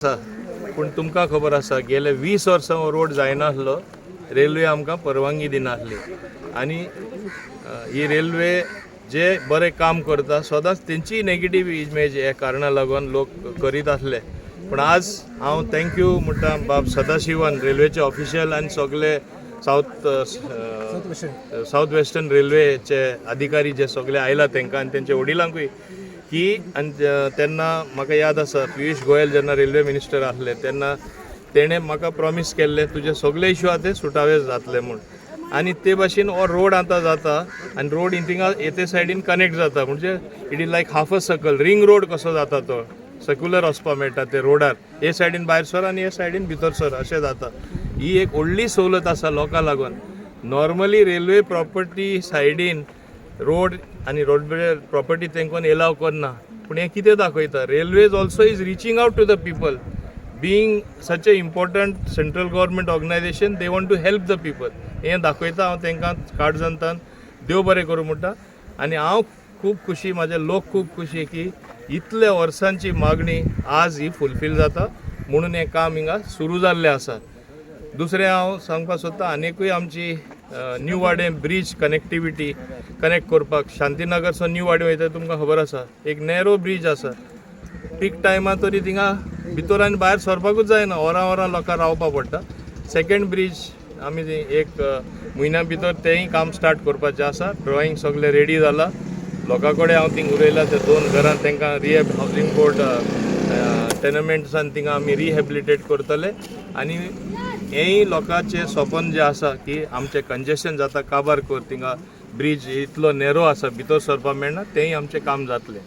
आसा. पूण तुमकां खबर आसा, गेले 20 वर्सां हो रोड जायनासलो. रेल्वे आमकां परवानगी दिनासली आनी ही रेल्वे जे बरें काम करता, सदांच तेंची नेगेटीव इमेज ह्या कारणा लागून लोक करीत आसले. पूण आज हांव thank you म्हणटा बाब सदाशिवन, रेल्वेचे ऑफिशियल आनी सगळे सावथ वेस्टर्न रेल्वेचे अधिकारी जे सगळे आयला तांकां आनी तेंच्या वडिलांकूय की. आनी तेन्ना म्हाका याद आसा, पियुष गोयल जेन्ना रेल्वे मिनिस्टर आसले तेन्ना तेणें म्हाका प्रॉमीस केल्लें, तुजे सगळे इश्यू आहा ते सुटावे जातले म्हूण. आनी ते भाशेन हो रोड आतां जाता आनी रोड थिंगा ते सायडीन कनेक्ट जाता, म्हणजे it is like half a circle, ring road कसो जाता तो, सर्क्युलर वचपा मेळटा ते रोडार. हे सायडीन भायर सर आनी हे सायडीन भितर सर अशें जाता. ही एक व्हडली सवलत आसा लोकां लागून. नॉर्मली रेल्वे प्रॉपर्टी सायडीन रोड आनी रोड प्रॉपर्टी तेंकोन एलाव करना, पूण हें कितें दाखयता? Railways also is reaching out to the people. Being such a important central government organization, they want to help the people, हें दाखयता. हांव तांकां काळजांतान देव बरें करूं म्हणटा आनी हांव खूब खुशी, म्हाजे लोक खूब खुशी की इतल्या वर्सांची मागणी आज ही फुलफील जाता म्हणून हें काम हिंगा सुरू जाल्लें आसा. दुसरें हांव सांगपाक सोदता, आनिकूय आमची न्यू वाडें ब्रीज कनेक्टिविटी कनेक्ट करपाक, शांतीनगरसून न्यू वाडें वयता, तुमकां खबर आसा, एक नॅरो ब्रीज आसा. पीक टायमार तरी थिंगा भितर आनी भायर सरपाकूच जायना, वरां वरां लोकांक रावपा पडटा. सेकंड ब्रीज आमी ती एक म्हयन्या भितर तेंय काम स्टार्ट करपाचें आसा. ड्रॉइंग सगळें रेडी जाला. लोकां कडेन हांव थिंग उलयलां. ते दोन घरां तांकां रिहेब हावजींग बोर्ड टेनमेंट्सान थिंगा आमी रिहेबिलिटेट करतले. आनी हेंय लोकांचें सपन जें आसा की आमचें कंजेशन जाता काबार कर, थिंगा ब्रीज इतलो नॅरो आसा, भितर सरपाक मेळना, तेंय आमचें काम जातलें.